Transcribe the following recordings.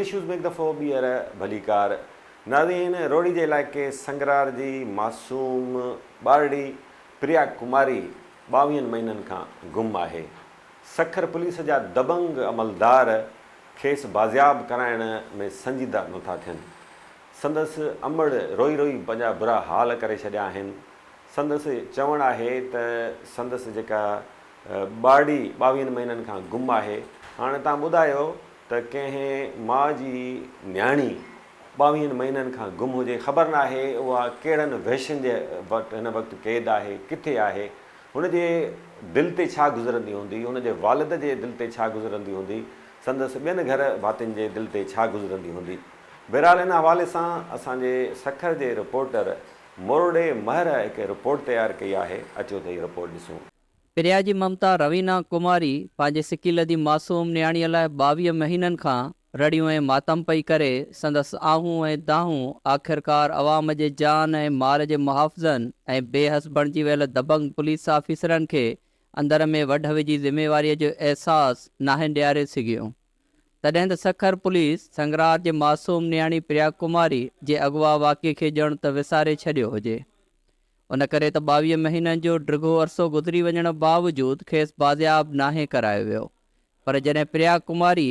Issues ۾ هڪ دفعو ٻيهر ڀليڪار. ناظرين روهڙي جي علائقي سنگرار جي معصوم ٻارڙي پريا ڪماري ٻاويهن مهينن کان گم آهي. سکر پوليس جا دبنگ عملدار کيس بازياب ڪرائڻ ۾ سنجيده نٿا ٿين. سندس امڙ روئي روئي پنهنجا برا حال ڪري ڇڏيا آهن. سندس چوڻ آهي ته سندس جيڪا ٻارڙي ٻاويهن مهينن کان گم آهي. هاڻي توهان ٻڌايو ته ڪنهن ماء جي نياڻي ٻاويهن مهينن کان گم هجي، خبر ناهي اها ڪهڙن وحشين جي وٽ هن وقت قيد آهي، ڪٿي آهي، هن جي دل تي ڇا گذرندي هوندي، هن جي والد جي دل تي ڇا گذرندي هوندي، سندس ٻين گهر ڀاتين جي دل تي ڇا گذرندي هوندي. بهرحال ان حوالي سان اسان جي سکر جي رپورٽر مورڙي مهر هڪ رپورٽ تيار ڪئي آهي، اچو ته هي رپورٽ ڏسون. پريا جي ممتا روينا ڪماري پنهنجي سڪيلڌي معصوم نياڻيء لاء 22 مهينن کان رڙيون ۽ ماتم پئي ڪري، سندس آهون ۽ دانهون آخرڪار عوام جي جان ۽ مال جي محافظن ۽ بي حس بڻجي ويل دبنگ پوليس آفيسرن کي اندر ۾ وڍ وجهي ذميواريء جو احساس ناهن ڏياري سگهيون. تڏهن ته سکر پوليس سنگرار جي معصوم نياڻي پريا ڪماري جي اغوا واقعي کي ڄڻ ته وساري ڇڏيو هجي. ان ڪري ته 22 مهينن جو ڊگهو عرصو گذري وڃڻ باوجود کيس بازياب ناهي ڪرايو ويو. پر جڏهن پريا ڪماري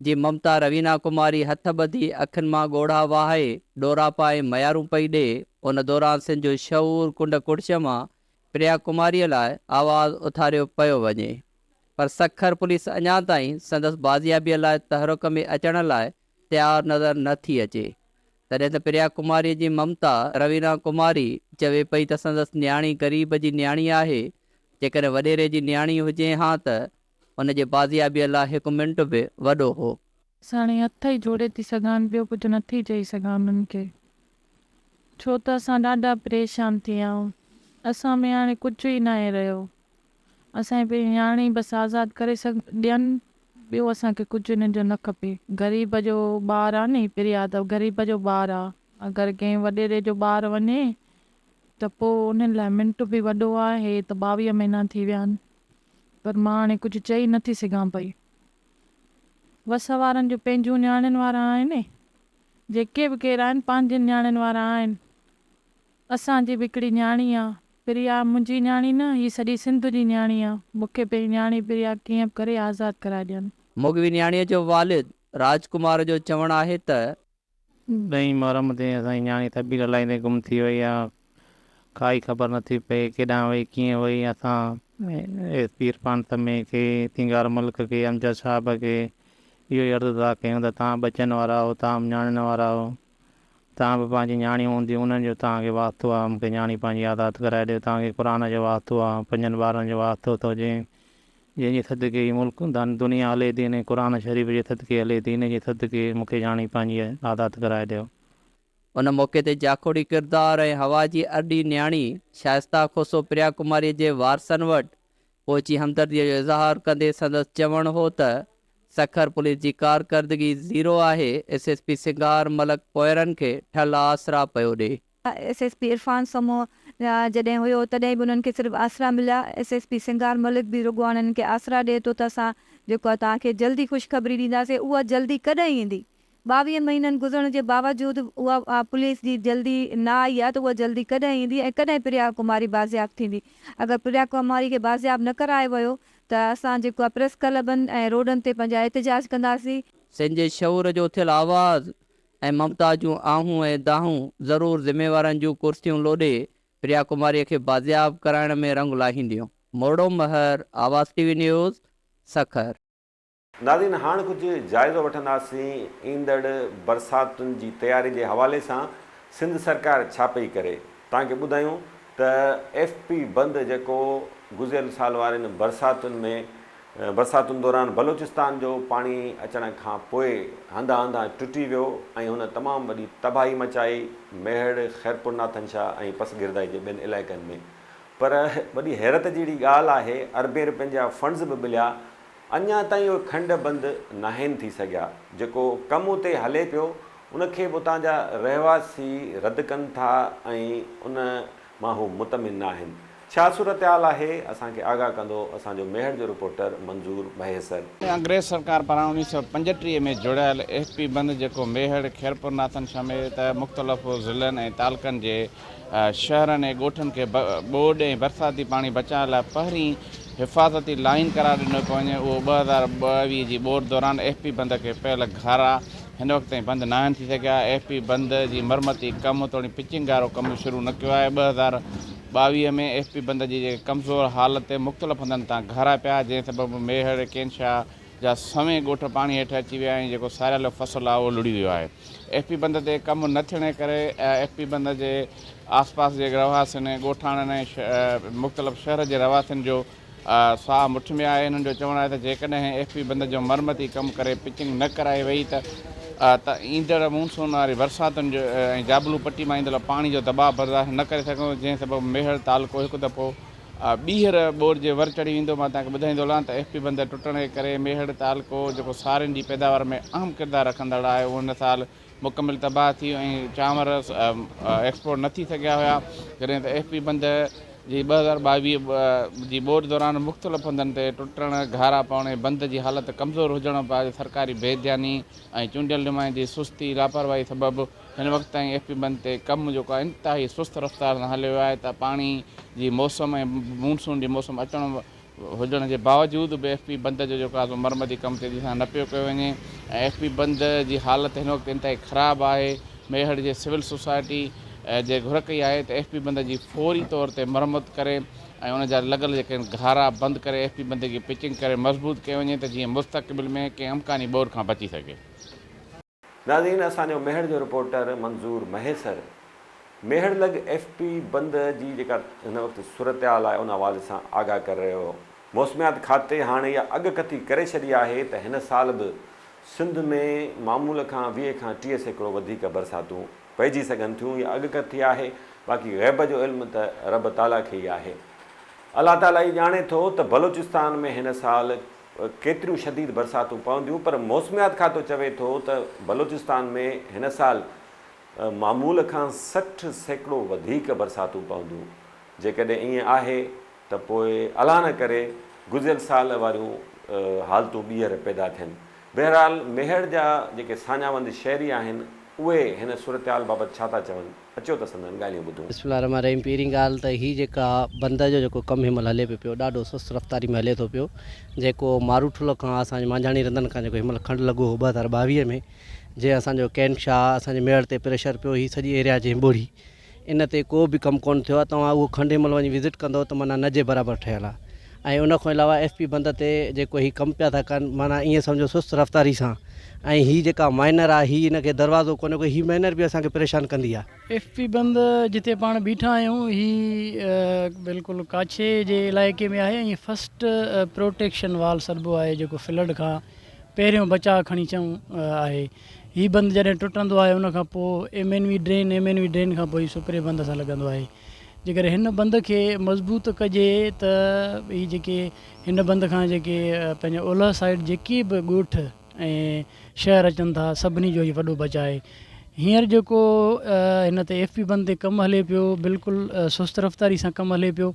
جي ممتا روينا ڪماري هٿ ٻڌي اکين مان ڳوڙها وهائي ڏوراپا ۽ ميارون پئي ڏي ان دوران سنڌ جو شعور ڪنڊ ڪڙڇ مان پريا ڪماريء لاء آواز اٿاريو پيو وڃي پر سکر پوليس اڃا تائين سندس بازيابيء لاء تحرڪ ۾ اچڻ لاء تيار نظر نه ٿي اچي. تڏهن ته پريا ڪماريء جي ممتا روينا ڪماري چوي پئي ته سندس نياڻي غريب جي نياڻي آهي، جيڪڏهن وڏيري جي نياڻي هجي هان ته ان جي بازيابيء لاء هڪ منٽ به وڏو هو. ساڻي هٿ ئي جوڙي ٿي سگهان ٻيو ڪجهه نه ٿي چئي سگهان انهن کي ڇو ته اسان ڏاڍا پريشان ٿي ويا آهيون اسان ۾ هاڻي ڪجهه ئي ناهي رهيو اسان جي پنهنجي نياڻي بس آزاد ڪري ڏين ٻيو اسان کي ڪجهه انهن جو نه کپي. غريب جو ٻار آ ني پريا ته غريب جو ٻار آ اگر ڪنهن وڏيري جو ٻار وڃي ته پو انهن لاء منٽ به وڏو آ هي ته 22 مهينا ٿي ويا آهن پر مان هاڻي ڪجهه چئي نه ٿي سگهان پئي. وس وارن جون پنهنجون نياڻين وارا آهن. جيڪي به ڪير آهن پنهنجين نياڻين وارا آهن. اسان جي به هڪڙي نياڻي آ. پريا منهنجي نياڻي نه هي سڄي سنڌ جي نياڻي آ. مون کي پنهنجي نياڻي پريا ڪيئن به ڪري آزاد ڪرائي ڏين. مغوي نياڻيء جو والد راج ڪمار جو چوڻ آهي ته. ڏهين محرم تي اسان جي نياڻي ٿٻيل هلائيندي گم ٿي وئي آ، ڪائي خبر نه ٿي پئي ڪيڏانهن وئي ڪيئن وئي، اسان ايس پي عرفان سمي کي، سينگار ملڪ کي، امجد صاحب کي اهو ئي عرض ٿا ڪيون ته توهان ٻچن وارا آهو، توهان به نياڻين وارا آهو، توهان به پنهنجي نياڻيون هونديون انهن جو توهان کي واسطو آ، مون کي نياڻي پنهنجي آزاد ڪرائي ڏيو، توهان کي قرآن جو واسطو آ، پنجن ٻارن جو واسطو ٿو جنهن جنهن جي صدقي هي ملڪ دنيا هلي ٿي، انهي قرآن شريف جي صدقي هلي ٿي، انهي جي صدقي مون کي ڄاڻي پنهنجي آزاد ڪرائي ڏيو. ان موقعي تي جاکوڙي ڪردار ۽ هوا جي ارڏي نياڻي شائسته کوسو پريا ڪماريء جي وارثن وٽ پهچي همدرديء جو اظهار ڪندي سندس چوڻ هو ته سکر پوليس جي ڪارڪردگي زيرو آهي، S S P Singhar Malik پوئرن کي ٺل آسرا پيو ڏي. S S P Irfan Samoon جڏهن هيو تڏهن به انهن کي صرف آسرا مليا، S S P Singhar Malik به رڳو هاڻي انهن کي آسرا ڏئي ٿو ته اسان جيڪو آهي توهان کي جلدي خوشخبري ڏينداسين، اها جلدي ڪڏهن ايندي؟ 22 مهينن گذرڻ جي باوجود اها پوليس جي جلدي نه آئي آهي ته اها جلدي ڪڏهن ايندي ۽ ڪڏهن پريا ڪماري بازياب ٿيندي؟ اگر پريا ڪماري کي بازياب نه ڪرايو ويو ته اسان جيڪو آهي پريس ڪلبن ۽ روڊن تي پنهنجا احتجاج ڪنداسين. سنڌ جي شعور جو اٿيل آواز ۽ ممتا جون آهون ۽ دانهون ضرور ذميوارن جون ڪرسيون لوڏي پريا ڪماريء کي بازياب ڪرائڻ ۾ رنگ لاهينديون. Morro Mehar, Awaz T V news, Sukkur. ناظرين هاڻ ڪجهه جائزو وٺنداسين ايندڙ برساتن جي تياري جي حوالي سان سنڌ سرڪار ڇا پئي ڪري توهان کي ٻڌايون ته ايف پي بند جيڪو گذريل سال وارين برساتن ۾ برساتن دوران بلوچستان جو پاڻي اچڻ کان پوء هنڌان هنڌان ٽٽي ويو ۽ هن تمام وڏي تباهي مچائي ميهڙ، خيرپور ناٿن شاهه ۽ پسگردائي جي ٻين علائقن ۾ پر وڏي حيرت جهڙي ڳالهه آهي اربين رپين جا فنڊز به مليا اڃا تائين اهي کنڊ بند ناهن ٿي سگهيا جيڪو ڪم اتي هلي پيو ان کي به اتان جا رهواسي رد ڪن ٿا ۽ ان مان هو مطمئن ناهن. ڇا صورتحال آهي اسان کي آگاهه ڪندو اسان جو ميهڙ جو رپورٽر منظور مهيسر. انگريز سرڪار پاران 1935 ۾ جوڙايل ايف پي بند جيڪو ميهڙ، خيرپورناٿن سميت مختلف ضلعن ۽ تعلقن جي شهرن ۽ ڳوٺن کي ٻوڏ ۽ برساتي پاڻي بچائڻ لاء پهرين حفاظتي لائين قرار ڏنو پيو وڃي اهو 2022 جي ٻوڏ دوران ايف پي بند کي پيل گهارا هن وقت تائين بند ناهن ٿي سگهيا، ايف پي بند جي مرمتي ڪم توڻي پچنگ وارو ڪم شروع نه ڪيو آهي، 2022 ۾ ايف پي بند جي ڪمزور حالت تي مختلف هنڌن تان گهارا پيا، جنهن سبب ميهڙ، ڪينشاهه جا سوين ڳوٺ پاڻي هيٺ اچي ويا ۽ جيڪو ساريل فصل آهي اهو لڙهي ويو آهي. ايف پي بند تي ڪم نه ٿيڻ ڪري ايف پي بند جي آسپاس جي رهواسين، ڳوٺاڻن ۽ مختلف شهر جي رهواسين جو ساهه مٺ ۾ آهي، هنن جو چوڻ آهي ته جيڪڏهن ايف پي بند جو مرمتي ڪم ڪري پچنگ نه ڪرائي وئي ته ته ايندڙ مونسون واري برساتن جو ۽ جابلو پٽي مان ايندڙ پاڻي جو دٻاء برداشت نه ڪري سگهندو، جنهن سبب ميهڙ تعلقو هڪ دفعو ٻيهر ٻوڏ جي ور چڙهي ويندو، مان توهان کي ٻڌائيندو هلان ته ايف پي بند ٽٽڻ جي ڪري ميهڙ تعلقو جيڪو سارين جي پيداوار ۾ اهم ڪردار رکندڙ آهي اهو هن سال مڪمل تباهه ٿي ويو ۽ چانور ايڪسپورٽ نه ٿي سگهيا هيا جڏهن ته ايف پي بند جي 2022 جي ٻوڏ دوران مختلف هنڌن تي ٽٽڻ، گهارا پوڻ ۽ بند جي حالت ڪمزور هجڻ بعد سرڪاري بي ڌياني ۽ چونڊيل نمائندن جي سستي لاپرواهي سبب هن وقت تائين ايف پي بند تي ڪم جيڪو آهي انتهائي سست رفتار سان هليو آهي ته پاڻي جي موسم ۽ مونسون جي موسم اچڻ هجڻ جي باوجود به ايف پي بند جو جيڪو آهي سو مرمتي ڪم تيزي سان نه پيو ڪيو وڃي ۽ ايف پي بند جي حالت هن وقت انتهائي خراب آهي ميهڙ جي سول سوسائٽي جي گهر ڪئي آهي ته ايف پي بند جي فوري طور تي مرمت ڪري ۽ ان جا لڳل جيڪي آهن گهارا بند ڪري ايف پي بند کي پچنگ ڪري مضبوط ڪيو وڃي ته جيئن مستقبل ۾ ڪنهن امڪاني ٻوڏ کان بچي سگهي. ناظرين اسان جو ميهڙ جو رپورٽر منظور مهيسر ميهڙ لڳ ايف پي بند جي جيڪا هن وقت صورتحال آهي ان حوالي سان آگاهه ڪري رهيو هو. موسميات کاتي هاڻي اها اڳڪٿي ڪري ڇڏي آهي ته هن سال به سنڌ ۾ معمول کان 20 کان 30% وڌيڪ برساتون پئجي سگهن ٿيون اها اڳڪٿي آهي باقي غيب جو علم ته رب تعاليٰ کي ئي آهي الله تعاليٰ ئي ڄاڻي ٿو ته بلوچستان ۾ هن سال ڪيتريون شديد برساتون پونديون پر موسميات کاتو چوي ٿو ته بلوچستان ۾ هن سال معمول کان 60% وڌيڪ برساتون پونديون جيڪڏهن ائين آهي ته پوء الله نه ڪري گذريل سال واريون حالتون ٻيهر پيدا ٿين. بهرحال ميهڙ جا جيڪي ساڃاهوند شهري آهن اهي هن صورتحال بابت ڇا ٿا چون اچو ته سندن ڳالهيون ٻڌون. بسم الله الرحمٰن الرحيم پهرين ڳالهه ته هي جيڪا بند جو جيڪو ڪم هن مهل هلي پيو پيو ڏاڍو سست رفتاري ۾ هلي ٿو پيو جيڪو ماروٺل کان اسان جي مانجهاڻي رندن کان جيڪو هن مهل کنڊ لڳو هو 2022 ۾ جنهن اسان جو ڪين شاهه اسان جي ميهڙ تي پريشر پيو هي سڄي ايريا جنهن ٻوڙي ان تي ڪو به ڪم ڪونه ٿيو آهي توهان اهو کنڊ هن مهل وڃي وزٽ ڪندو ته معنيٰ نه جي برابر ٺهيل آهي ۽ ان کان علاوه ايف پي بند تي جيڪو هي ڪم پيا ٿا ڪن معنيٰ ائين سمجهو سست رفتاري سان ۽ هي جيڪا مائنر آهي هي ان کي دروازو ڪونهي ڪو هي مائنر به اسان کي پريشان ڪندي آهي. ايف پي بند جتي پاڻ بيٺا آهيون هي بلڪل ڪاڇي جي علائقي ۾ آهي ۽ فرسٽ پروٽيڪشن وال سڏبو آهي جيڪو فلڊ کان پهريون بچاء کڻي چئون آهي. هي بند جڏهن ٽٽندو آهي ان کان پوء M N V drain, M N V drain کان پوء هي سپري بند سان لڳندو آهي. جيڪڏهن هن بند کي مضبوط ڪجي ته هي جيڪي هن بند کان جيڪي پنهنجي اولهه سائيڊ جيڪي به ڳوٺ ۽ شهر اچن ٿا سڀني جو هي وڏو بچاء آهي. هينئر جيڪو هن تي ايف پي بند تي ڪم هلي پيو بلڪل سست رفتاري سان ڪم هلي پيو.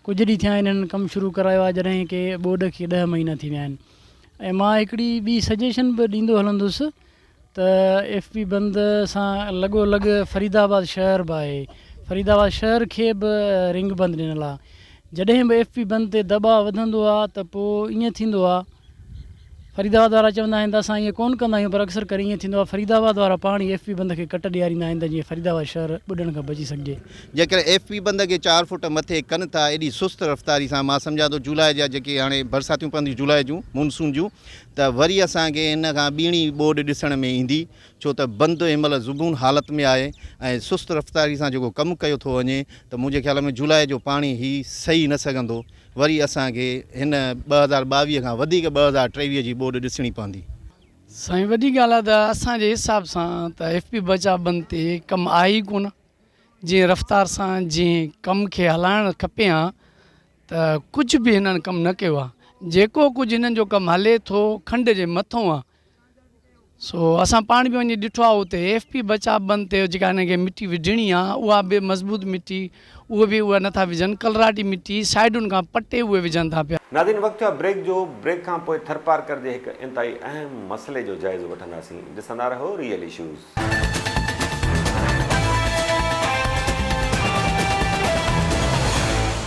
ڪجهه ڏينهن ٿيا آهن هنن ڪم شروع ڪرايو آهي جڏهن ڪي ٻوڏ کي ڏهه مهينا ٿي ويا آهن. ۽ مان هڪڙي ٻي سجيشن به ڏيندو هلندس ته ايف پي بند سان لڳو لڳ فريد آباد شهر به آهي فريد آباد شهر کي به رنگ بند ڏنل آهي جڏهن به ايف پي بند تي دٻاء وڌندو آهي ته پوء ائين ٿيندو آهي فريد آباد وارا چوندا آهن ته اسان ائين ڪونه ڪندا آهيون پر اڪثر ڪري ائين ٿيندو آهي فريد آباد وارا پاڻ ئي ايف پي بند کي ڪٽ ڏياريندا آهن ته جيئن فريد آباد شهر ٻڏڻ کان بچي سگهجي. جيڪڏهن ايف پي بند کي چار فوٽ مٿي ڪن ٿا ايڏي سست رفتاري سان مان سمجهان ٿو جولاء جا جيڪي هاڻي برساتيون پونديون جولاء جون مونسون جون ته وري اسان کي ان کان ٻيڻي ٻوڏ ڏسڻ ۾ ايندي ڇو ته بند هن مهل زبون حالت ۾ آهي ۽ سست رفتاري سان جيڪو ڪم ڪيو ٿو وڃي ته منهنجي خيال ۾ جولاء جو پاڻي هي سهي نه سگهندو وري اسان کي هن 2022 کان وڌيڪ 2023 جي ٻوڏ ڏسڻي پوندي. سائين وڏي ڳالهه آهي ته اسان جي حساب سان ته ايف پي بچاء بند تي ڪم آهي ئي ڪونه. جنهن رفتار سان جنهن ڪم کي هلائڻ کپي ها ته ڪجهه به هنن ڪم نه ڪيو آهي جيڪو ڪجهه هنن جو ڪم هلي ٿو کنڊ جي مٿو آهي. سو اسان پاڻ به وڃي ڏٺو آهي اتي ايف پي بچاء بند تي جيڪا هنن کي مٽي وجهڻي آهي اها به مضبوط مٽي اهي به اها نٿا وجهن ڪلراٽي مٽي سائيڊن کان پٽي اهي وجهن ٿا پيا. ناظرين وقت ٿيو آهي بريڪ جو، بريڪ کان پوء ٿرپارڪر جي هڪ انتهائي اهم مسئلي جو جائزو وٺنداسين، ڏسندا رهو ريئل اشوز.